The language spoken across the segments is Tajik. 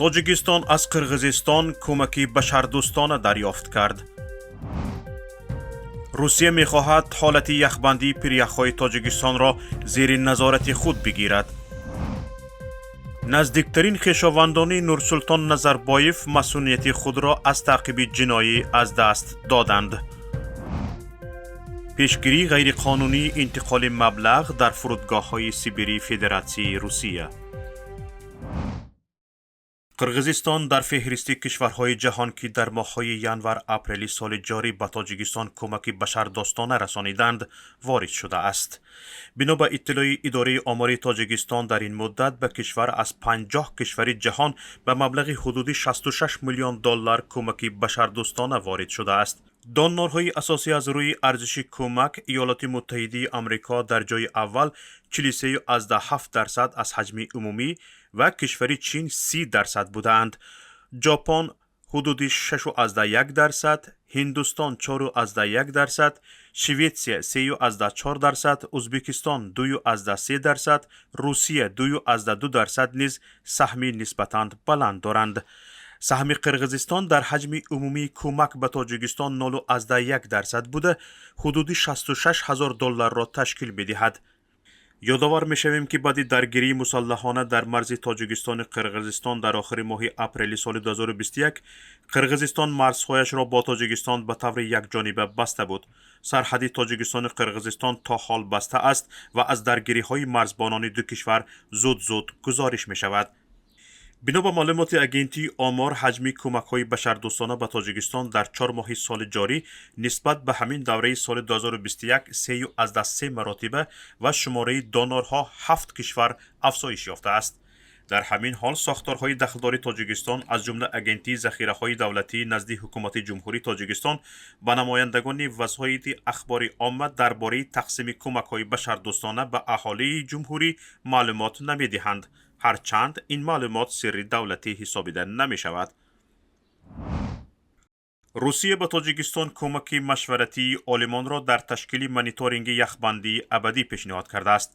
Тоҷикистон аз Қирғизистон кӯмаки башардӯстона дарёфт кард. Русия мехоҳад ҳолати яхбандии пиряхҳои Тоҷикистонро зери назорати худ бигирад. Наздиктарин хешовандони Нурсултон Назарбоев масунияти худро аз таъқиби ҷиноӣ аз даст доданд. Пешгирии ғайриқонунии интиқоли маблағ дар фурудгоҳҳои Сибирии Федератсияи Русия. Қирғизистон дар феҳристи кишварҳои ҷаҳон, ки дар моҳҳои январ-апрели соли ҷорӣ ба Тоҷикистон кӯмаки башардӯстона расониданд, ворид шудааст. Бино ба иттилои Идораи омори Тоҷикистон, дар ин муддат ба кишвар аз 50 кишвари ҷаҳон ба маблағи ҳудуди 66 миллион доллар кӯмаки башардӯстона ворид шудааст. Донорҳои асосӣ аз рӯи арзиши кӯмак: Иёлоти Муттаҳидаи Амрико дар ҷои аввал, 43,7% аз ҳаҷми умумӣ, ва кишвари Чин 30% будаанд. Ҷопон ҳудуди 6,1%, Ҳиндустон 4,1%, Шветсия 3,4%, Ӯзбекистон 2,3%, Русия 2,2% низ саҳми нисбатан баланд доранд. Саҳми Қирғизистон дар ҳаҷми умумии кӯмак ба Тоҷикистон 0,1% буда, ҳудуди 66 ҳазор долларро ташкил медиҳад. Ёдовар мешавем, ки баъди даргирии мусаллаҳона дар марзи Тоҷикистону Қирғизистон дар охири моҳи апрели соли 2021, Қирғизистон марзҳояшро бо Тоҷикистон ба таври якҷониба баста буд. Сарҳади Тоҷикистону Қирғизистон то ҳол баста аст ва аз даргириҳои марзбонони ду кишвар зуд-зуд гузориш мешавад. Бино ба маълумоти агентии омор, ҳаҷми кӯмакҳои башардӯстона ба Тоҷикистон дар 4 моҳи соли ҷорӣ нисбат ба ҳамин давраи соли 2021 3,3 маротиба ва шумораи донорҳо ҳафт кишвар афзоиш ёфтааст. Дар ҳамин ҳол, сохторҳои дахлдори Тоҷикистон, аз ҷумла Агентии захираҳои давлатии назди Ҳукумати Ҷумҳурии Тоҷикистон, ба намояндагони васоити ахбори омма дар бораи тақсими кӯмакҳои башардӯстона ба аҳолии ҷумҳурӣ маълумот намедиҳанд, ҳарчанд ин маълумот сирри давлатӣ ҳисобида намешавад. Русия ба Тоҷикистон кӯмаки машваратии олимонро дар ташкили мониторинги яхбандии абадӣ пешниҳод кардааст.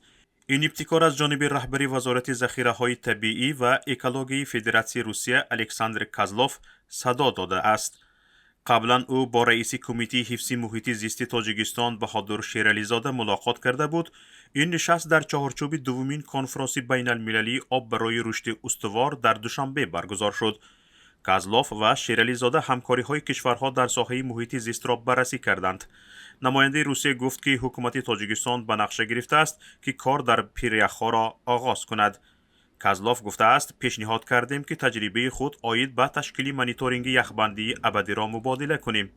Ин ибтикор аз ҷониби раҳбари Вазорати захираҳои табиӣ ва экологияи Федератсияи Русия Александр Козлов садо додааст. Қаблан ӯ бо раиси Кумитаи ҳифзи муҳити зисти Тоҷикистон Баҳодур Шерализода мулоқот карда буд. Ин нишаст дар чаҳорчӯби дуввумин конфронси байналмилалии «Об барои рушди устувор» дар Душанбе баргузор шуд. Козлов ва Шерализода ҳамкориҳои кишварҳо дар соҳаи муҳити зистро баррасӣ карданд. Намояндаи Русия гуфт, ки ҳукумати Тоҷикистон ба нақша гирифтааст, ки кор дар пиряхҳоро оғоз кунад. Козлов гуфтааст: «Пешниҳод кардем, ки таҷрибаи худ оид ба ташкили мониторинги яхбандии абадиро мубодила кунем.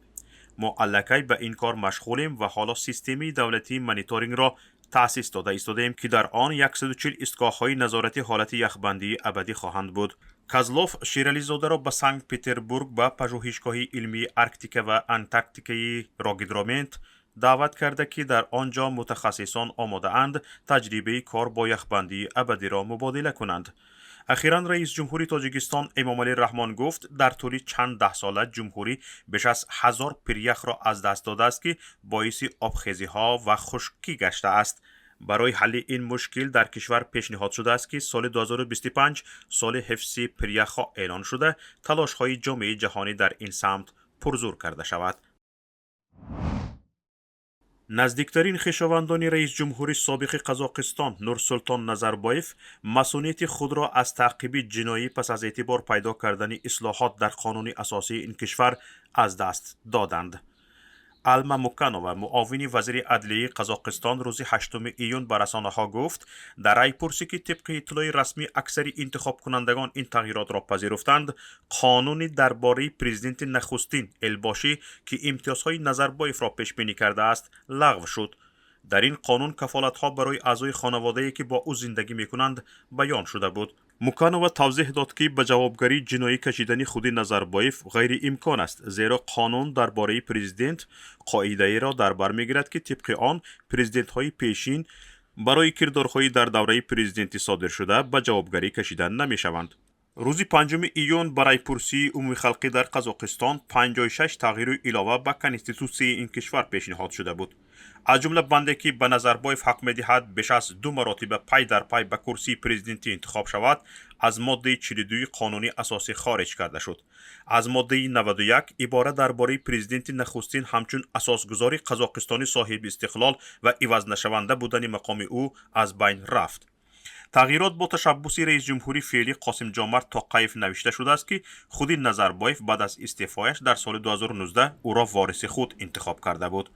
Мо аллакай ба ин кор машғулем ва ҳоло системаи давлатии мониторингро таъсис дода истодаем, ки дар он 140 истгоҳҳои назорати ҳолати яхбандии абадӣ хоҳанд буд». Козлов Шерализодаро ба Санкт Петербург, ба Пажӯҳишгоҳи илмии Арктика ва Антарктикаи Рогидромент даъват карда, ки дар он ҷо мутахассисон омодаанд таҷрибаи кор бо яхбандии абадиро мубодила кунанд. Ахиран раисҷумҳури Тоҷикистон Эмомалӣ Раҳмон гуфт, дар тӯли чанд даҳсола ҷумҳурӣ беш аз 1000 пиряхро аз даст додааст, ки боиси обхезиҳо ва хушкӣ гаштааст. Барои ҳалли ин мушкил дар кишвар пешниҳод шудааст, ки соли 2025 соли ҳифзи пиряхҳо эълон шуда, талошҳои ҷомеаи ҷаҳонӣ дар ин самт пурзур карда шавад. Наздиктарин хешовандони раисҷумҳури собиқи Қазоқистон Нурсултон Назарбоев масунияти худро аз таъқиби ҷиноӣ пас аз эътибор пайдо кардани ислоҳот дар қонуни асосии ин кишвар аз даст доданд. Алма Муканова, муовини вазири адлияи Қазоқистон, рӯзи 8 июн ба расонаҳо гуфт, дар райпурсӣ, ки тибқи иттилои расмӣ аксари интихобкунандагон ин тағйиротро пазируфтанд, қонуни дар бораи президенти нахустин элбошӣ, ки имтиёзҳои Назарбоевро пешбинӣ кардааст, лағв шуд. Дар ин қонун кафолатҳо барои аъзои хонаводае, ки бо ӯ зиндагӣ мекунанд, баён шуда буд. Муканова тавзеҳ дод, ки ба ҷавобгарии ҷиноӣ кашидани худи Назарбоев ғайриимкон аст, зеро қонун дар бораи президент қоидаеро дар бар мегирад, ки тибқи он президентҳои пешин барои кирдорҳои дар давраи президентӣ содиршуда ба ҷавобгарӣ кашида намешаванд. Рӯзи 5 июн ба райпурсии умумихалқӣ дар Қазоқистон 56 тағйиру илова ба конститутсияи ин кишвар пешниҳод шуда буд, аз ҷумла банде, ки ба Назарбоев ҳақ медиҳад беш аз ду маротиба пай дар пай ба курсии президентӣ интихоб шавад. Аз моддаи 42 Қонуни асосӣ хориҷ карда шуд. Аз моддаи 91 ибора дар бораи президенти нахустин ҳамчун асосгузори Қазоқистони соҳиби истиқлол ва ивазнашаванда будани мақоми ӯ аз байн рафт. Тағйирот бо ташаббуси раисҷумҳури феълӣ Қосимҷомарт Тоқаев навишта шудааст, ки худи Назарбоев баъд аз истеъфояш дар соли 2019 ӯро вориси худ интихоб карда буд.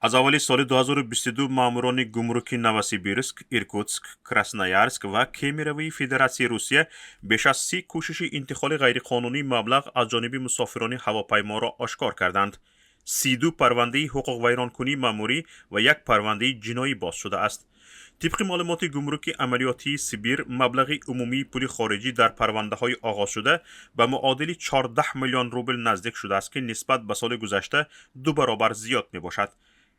Аз аввали соли 2022 маъмурони гумруки Новосибирск, Иркутск, Красноярск ва Кемеровои Федератсияи Русия беш аз 30 кӯшиши интиқоли ғайриқонунии маблағ аз ҷониби мусофирони ҳавопайморо ошкор карданд. 32 парвандаи ҳуқуқвайронкунии маъмурӣ ва як парвандаи ҷиноӣ боз шудааст. Тибқи маълумоти гумруки амалиётии Сибир, маблағи умумии пули хориҷӣ дар парвандаҳои оғозшуда ба муодили 14 миллион рубл наздик шудааст, ки нисбат ба соли гузашта ду баробар зиёд мебошад.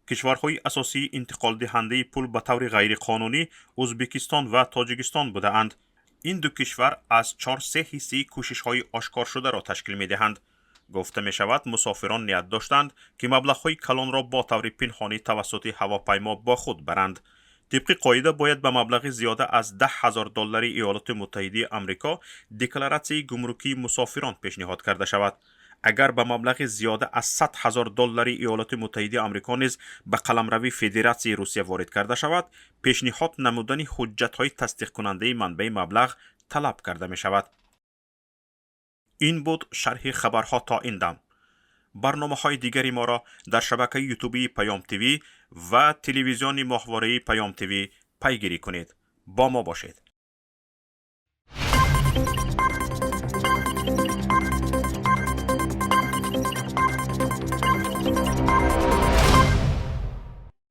Кишварҳои асосии интиқолдиҳандаи пул ба таври ғайриқонунӣ Ӯзбекистон ва Тоҷикистон будаанд. Ин ду кишвар аз 4-се ҳиссаи кӯшишҳои ошкоршударо ташкил медиҳанд. Гуфта мешавад, мусофирон ният доштанд, ки маблағҳои калонро бо таври пинҳонӣ тавассути ҳавопаймо бо худ баранд. Тибқи қоида, бояд ба маблағи зиёда аз 10 000 доллари Иёлоти Муттаҳидии Амрико декларатсияи гумрукии мусофирон пешниҳод карда шавад. Агар ба маблағи зиёда аз 100 000 доллари Иёлоти Муттаҳидии Амрико низ ба қаламрави Федератсияи Русия ворид карда шавад, пешниҳод намудани ҳуҷҷатҳои тасдиқкунандаи манбаи маблағ талаб карда мешавад. Ин буд шарҳи хабарҳо то ин дам. Барномаҳои дигари моро дар шабакаи ютубии Паём ТВ ва телевизиони моҳвораи Паём ТВ пайгирӣ кунед. Бо мо бошед.